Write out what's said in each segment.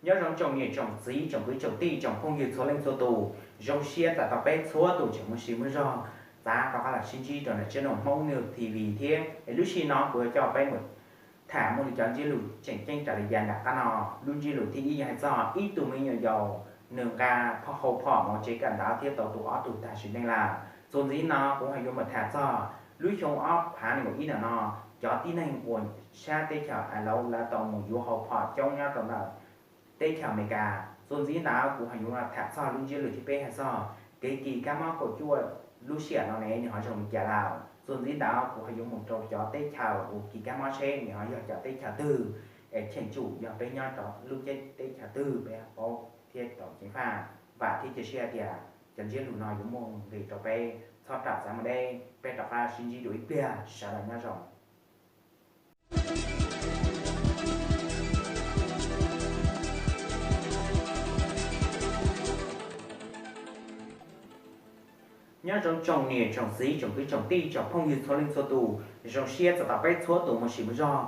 Nyob zoo tsoom niam tsoom txiv tsoom kwv tsoom tij tsoom phooj ywg txhua leej txhua tus, zoo siab txais tos peb txhua tus tseem muaj sia muaj zog txav rov qab los sib ntsib rau ntawm channel Hmoob News T V thiab. Es lub sij hawm no kuv yuav coj peb mus tham muaj li cov ntsiab lus tseem ceeb raws li cas nram qab no. Lub ntsiab lus thib ib yog hais txog ib tug me nyuam yaus nws nqa hau phom mus tsev kawm ntawv thiab tau tua ob tug tag sim neej lawm. Txuas ntxiv no kuv ho yuav mus tham txog lub xyoo ob phav nees nkaum ib ntawm no, cov tib neeg uas sab teb chaws Aib Lauj lawv tau mus yuav hau phom coob nyob rau ntawm teb chaws Amelikas. Txuas ntxiv ntawd kuv ho yuav tham txog lub ntsiab lus thib peb hais txog kev kis kab mob kaum cuaj lub sij hawm no ne nws ho zoo li cas lawm. Txuas ntxiv ntawd kuv ho yuav mus rau cov teb chaws uas kis kab mob seb nws ho yog cov teb chaws twg, es cheem tsum yog peb nyob rau lub teb chaws twg peb ho paub thiab tau ceev faj. Vam thiab cia siab tias cov ntsiab lus no yuav muaj nqis rau peb txhob ram txav mus deb. Peb rov qab sib ntsib dua ib pliag, sawv daws nyob zoo. Nyob zoo tsoom niam tsoom txiv tsoom kwv tsoom tij tsoom phooj ywg txhua leej txhua tus, zoo siab txais tos peb txhua tus muaj sia muaj zog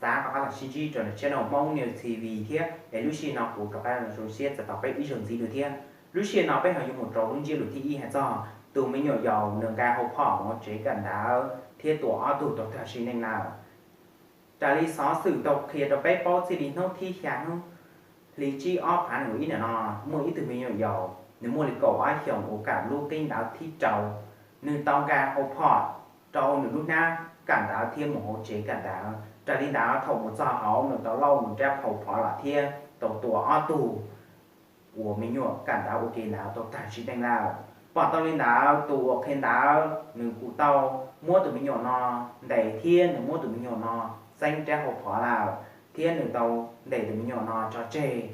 txav rov qab los sib ntsib rau ntawm channel Hmoob News T V thiab. Es lub sij hawm no kuv rov qab zoo siab txais tos peb ib zaug ntxiv dua thiab. Lub sij hawm no peb ho yuav mus rau lub ntsiab lus thib ib hais txog tus me nyuam yaus nws nqa hau phom mus tsev kawm ntawv thiab tua ob tug tau tag sim neej lawm. Raws li xov xwm tau qhia rau peb paub txij li hnub thib xya hnub hli tsib ob phav nees nkaum ib ntawm no, muaj ib tug me nyuam yaus nws muaj li kaum ob xyoos uas kawm lub qib ntawv thib rau, nws tau nqa hau phom rau nws lub hnab kawm ntawv thiab mus hauv tsev kawm ntawv. Raws li ntawd thaum mus txog hauv nws tau lauj nws rab hau phom los thiab tau tua ob tug uas me nyuam kawm ntawv ua ke ntawd tau tag sim neej lawm. Pom tau li ntawd tus uas qhia ntawv nws kuj tau muab tus me nyuam no ntes thiab nws muab tus me nyuam no txeeb rab hau phom lawm, thiab nws tau ntes tus me nyuam no tso tseg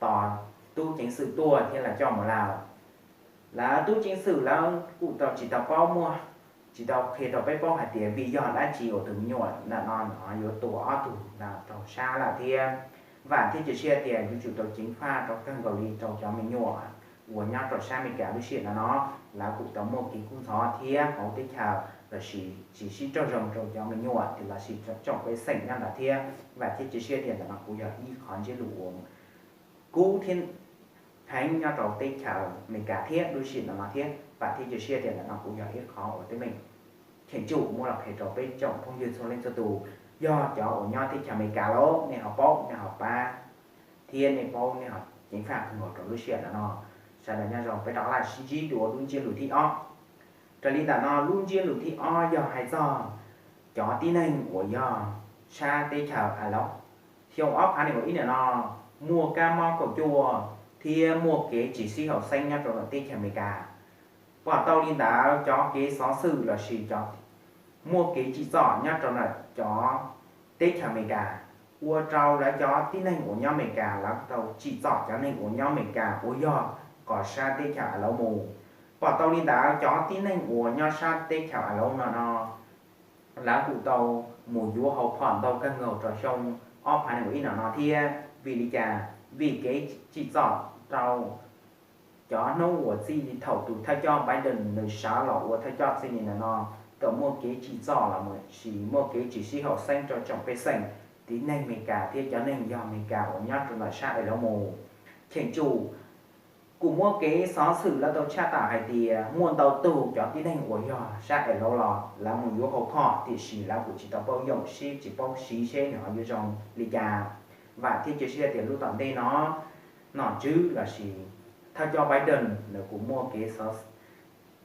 tos tub ceev xwm tuaj thiab lawv coj mus lawm. Lawv tub ceev xwm lawv kuj tau tsis tau paub muaj, tsis tau qhia rau peb paub hais tias vim yog dab tsi uas tus me nyuam ntawm no nws ho yuav tua ob tug ntawd rau sab lawm thiab. Vam thiab cia siab tias yuav tsum tau ceev faj rau kawg nkaus li rau cov me nyuam uas nyob rau sab Amelikas lub sij hawm no, lawv kuj tau muaj kev kub ntxhov thiab hauv teb chaws lossis tsis sib raug zoo rau cov me nyuam thiab lossis tsoom pej xeem nyob ntawd thiab. Vam thiab cia siab tias ntawm no kuj yog ib qho ntsiab lus uas kub thiab heev nyob rau teb chaws Amelikas thiab lub sij hawm no thiab. Vam thiab cia siab tias ntawm no kuj yog ib qho uas teeb meem cheem tsum muab los qhia rau peb tsoom phooj ywg txhua leej txhua tus, yog cov uas nyob teb chaws Amelikas los nej ho paub nej ho pab thiab nej paub nej ho ceev faj kawg nkaus rau lub sij hawm ntawm no. Sawv daws nyob zoo, peb rov qab los sib ntsib dua lub ntsiab lus thib ob. Raws li ntawm no lub ntsiab lus thib ob yog hais txog cov tib neeg uas yog sab teb chaws Aib Lauj. Xyoo ob phav nees nkaum ib ntawm no muaj kab mob kaum cuaj thiab muaj kev tsis sib haum xeeb nyob rau ntawm teb chaws Amelikas. Pom tau li ntawd cov kev xov xwm lossis cov muaj kev tsim txom nyob rau ntawm cov teb chaws Amelikas ua rau lawv cov tib neeg uas nyob Amelikas lawv tau tsim txom cov neeg uas nyob Amelikas uas yog qhov sab teb chaws Aib Lauj mus. Pom tau li ntawd cov tib neeg uas nyob sab teb chaws Aib Lauj no no lawv kuj tau mus yuav hau phom ntau kawg nkaus rau xyoo ob phav nees nkaum ib no no thiab. Vim li cas? Vim kev tsim txom rau cov hnub uas txij li thaum tus thawj coj Biden nws sawv los ua thawj coj txij li ntawm no, tau muaj kev tsim txom los sis muaj kev tsis sib haum xeeb rau tsoom pej xeem tib neeg Amelikas thiab cov neeg yog Amelikas uas nyob rau ntawm sab Aib Lauj mus. Cheem tsum kuj muaj kev xov xwm lawv tau tshaj tawm hais tias muaj ntau tug cov tib neeg uas yog sab Aib Lauj los lawv mus yuav hau phom tiam sis lawv kuj tsis tau paub yoom seb tsis paub siv seb nws ho yuav zoo li cas. Vam thiab cia siab tias lub tom ntej no nom tswv lossis thawj coj Biden nws kuj muaj kev xov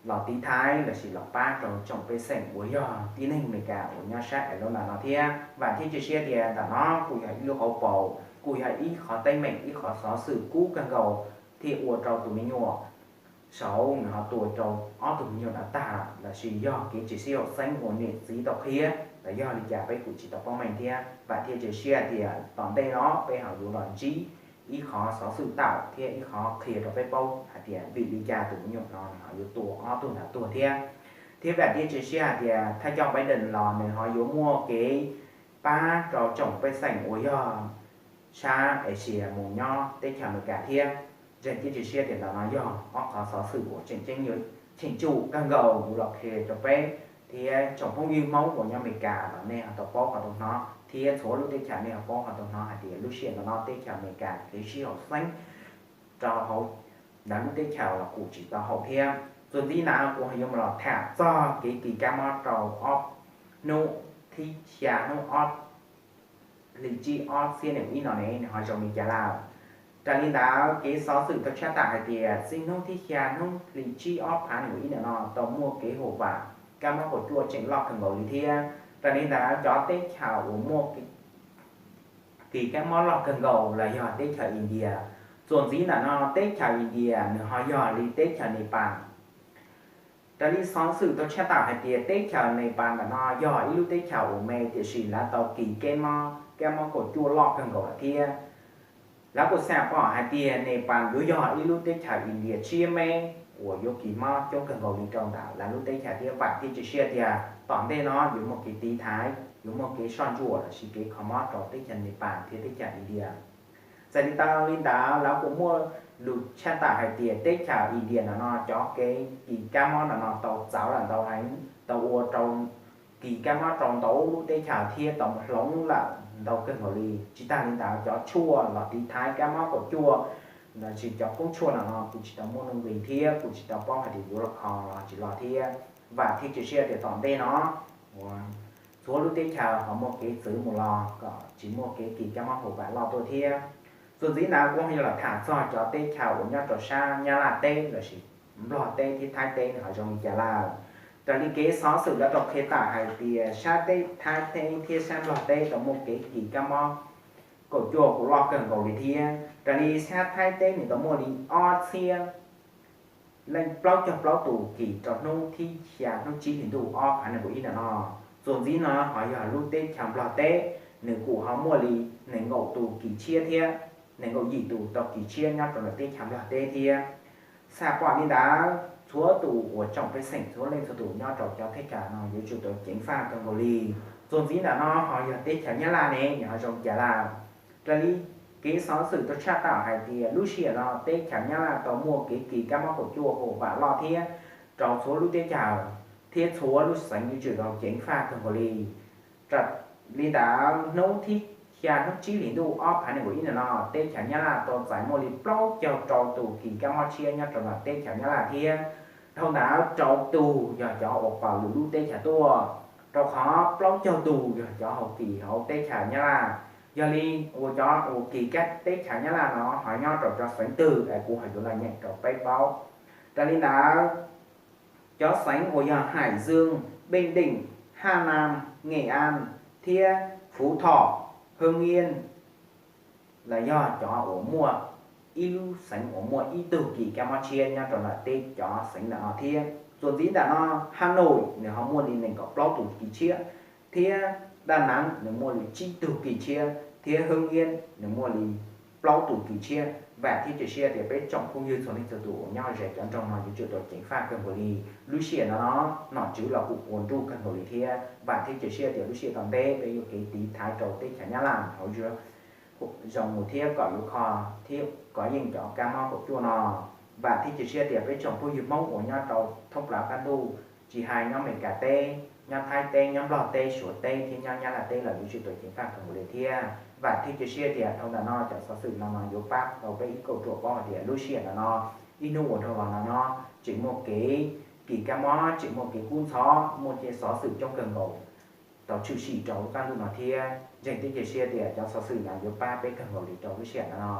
los tiv thaiv lossis los pab rau tsoom pej xeem uas yog tib neeg Amelikas uas nyob sab Aib Lauj ntawm no thiab. Vam thiab cia siab tias ntawm no kuj yog ib lub hauv paus, kuj yog ib qhov teeb meem, ib qhov xov xwm kub kawg nkaus thiaj ua rau tus me nyuam saud nws ho tua rau ob tug me nyuam ntawd tag lossis yog kev tsis sib haum xeeb uas niam txiv tau qhia los yog li cas peb kuj tsis tau paub meej thiab. Vam thiab cia siab tias tom ntej no peb ho yuav los ntsib ib qhov xov xwm tawm thiab ib qhov qhia rau peb paub hais tias vim li cas tus me nyuam no nws ho yuav tua ob tug ntawd tuag thiab. Thiab vam thiab cia siab hais tias thawj coj Biden los nws ho yuav muaj kev pab rau tsoom pej xeem uas yog sab Asia mus nyob teb chaws Amelikas thiab. Ntseeg thiab cia siab tias ntawm no yog ob qhov xov xwm uas tseem ceeb yuav cheem tsum kawg nkaus yuav los qhia rau peb thiab tsoom phooj ywg Hmoob uas nyob Amelikas los nej ho tau paub ho tau hnov thiab. thiab txhua lub teb chaws nej ho paub ho tau hnov hais tias lub sij hawm no teb chaws Amelikas kev sib haum xeeb rau hauv ntawm lub teb chaws los kuj tsis tau haum thiab. Txuas ntxiv ntawd kuv ho yuav mus los tham txog kev kis kab mob rau ob hnub thib xya hnub ob hlis tsib ob txhiab nees nkaum ib no ne nws ho zoo li cas lawm. Raws li ntawd kev xov xwm tau tshaj tawm hais tias txij hnub thib xya hnub hlis tsib ob phav nees nkaum ib no tau muaj kev huam vam kab mob kaum cuaj tseem loj kawg nkaus li thiab. Raws li ntawd cov teb chaws uas muaj kis kab mob loj kawg nkaus los yog teb chaws India. Txuas ntxiv ntawm no teb chaws India nws ho yog li teb chaws Nepal. Raws li xov xwm tau tshaj tawm hais tias teb chaws Nepal ntawm no yog ib lub teb chaws uas me tiam sis lawv tau kis kab mob, kab mob kaum cuaj loj kawg nkaus lawm thiab. Lawv kuj xa pom hais tias Nepal yuav yog ib lub teb chaws India tshiab me uas yuav kis mob coob kawg nkaus li rau ntawm lawv lub teb chaws thiab vam thiab cia siab tias tom ntej no yuav muaj kev tiv thaiv, yuav muaj kev soj ntsuam lossis kev kho mob rau teb chaws Nepal thiab teb chaws India. Txawm li tau li ntawd lawv kuj muaj lus tshaj tawm hais tias teb chaws India ntawm no cov kev kis kab mob ntawm no tau txawv lawm ntau heev, tau ua rau kis kab mob rau ntau lub teb chaws thiab tau mus hloov lawm ntau kawg nkaus li. Tsis tas li ntawd cov tshuaj los tiv thaiv kab mob kaum cuaj lossis cov koob tshuaj ntawm no kuj tsis tau muaj nuj nqis thiab kuj tsis tau paub hais tias yuav los kho los tsis los thiab. Vam thiab cia siab tias tom ntej no txhua lub teb chaws ho muaj kev txwv mus los kom tsis muaj kev kis kab mob huam vam loj tuaj thiab. Txuas ntxiv ntawd kuv ho yuav los tham txog cov teb chaws uas nyob rau sab Nyab Laj teb lossis Nplog teb thiab Thaib teb nws ho zoo li cas lawm. Raws li kev xov xwm lawv tau qhia tawm hais tias sab teb Thaib teb thiab sab Nplog teb tau muaj kev kis kab mob kaum cuaj kuj loj kawg nkaus li thiab. Raws li sab Thaib teb nws tau muaj li ob txhiab leej plaub caug plaub tus kis rau hnub thib xya hnub tsib hlis ntuj ob phav nees nkaum ib ntawm no. Txuas ntxiv no ho yog lub teb chaws Nplog teb, nws kuj ho muaj li nees nkaum tus kis tshiab thiab, nees nkaum yim tus tau kis tshiab nyob rau ntawm teb chaws Nplog teb thiab. Xam pom li ntawd txhua tus uas tsoom pej xeem txhua leej txhua tus nyob rau cov teb chaws no yuav tsum tau ceev faj kawg nkaus li. Txuas ntxiv ntawm no ho yog teb chaws Nyab Laj ne nws ho zoo cas lawm. Raws li kev xov xwm tau tshaj tawm hais tias lub sij hawm no teb chaws Nyab Laj tau muaj kev kis kab mob kaum cuaj huam vam loj thiab rau txhua lub teb chaws thiab txhua lub xeev yuav tsum tau ceev faj kawg nkaus li. Raws li ntawd hnub thib xya hnub tsib hlis ntuj ob phav nees nkaum ib ntawm no teb chaws Nyab Laj tau txais muaj li plaub caug rau tus kis kab mob tshiab nyob rau ntawm teb chaws Nyab Laj thiab. Dhau ntawd rau tus yog cov uas pom lwm lub teb chaws tuaj, rau qhov plaub caug tus yog cov hauv kis hauv teb chaws Nyab Laj. Yog li uas cov uas kis kab teb chaws Nyab Laj no ho nyob rau cov xeev twg es kuv ho yuav los nyeem rau peb paub. Raws li ntawd cov xeev uas yog Haiv Xwm, Pheej Deem, Haj Nam, Nges As thiab Fuv Thom, Hwm Iab los yog cov uas muaj ib lub xeev uas muaj ib tug kis kab mob tshiab nyob rau ntawm teb cov xeev ntawm no thiab. Txuas ntxiv ntawm no Has Nuj nws ho muaj li nees nkaum plaub tus kis tshiab thiab Daj Nab nws muaj li tsib tug kis tshiab thiab Hwm Iab nws muaj li plaub tus kis tshiab. Vam thiab cia siab tias peb tsoom phooj ywg txhua leej txhua tus uas nyob ze cov nroog no yuav tsum tau ceev faj kawg nkaus li. Lub sij hawm no no nom tswv los kuj ua nruj kawg nkaus li thiab vam thiab cia siab tias lub sij hawm tom ntej peb yuav kev tiv thaiv rau teb chaws Nyab Laj hauv zoo mus thiab kom yuav kho thiab kov yeej cov kab mob kaum cuaj no. Vam thiab cia siab tias peb tsoom phooj ywg Hmoob uas nyob rau thoob plaws qab ntuj, tsis hais nyob Amelikas teb, nyob Thaib teb, nyob Nplog teb, Suav teb thiab nyob Nyab Laj teb los yuav tsum tau ceev faj kawg nkaus li thiab. Vam thiab cia siab tias dhau ntawm no cov xov xwm no no yuav pab tau peb ib kauj ruam paub hais tias lub sij hawm no no, ib hnub uas dhau los no no, tseem muaj kev kis kab mob, tseem muaj kev kub ntxhov, muaj tej xov xwm coob kawg nkaus tau tshwm sim rau lub qab ntuj no thiab. Ntseeg thiab cia siab tias cov xov xwm no yuav pab peb kawg nkaus li rau lub sij hawm no no.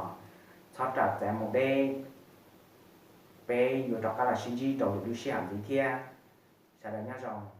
Txhob ram txav mus deb, peb yuav rov qab los sib ntsib rau lwm lub sij hawm ntxiv thiab. Sawv daws nyob zoo.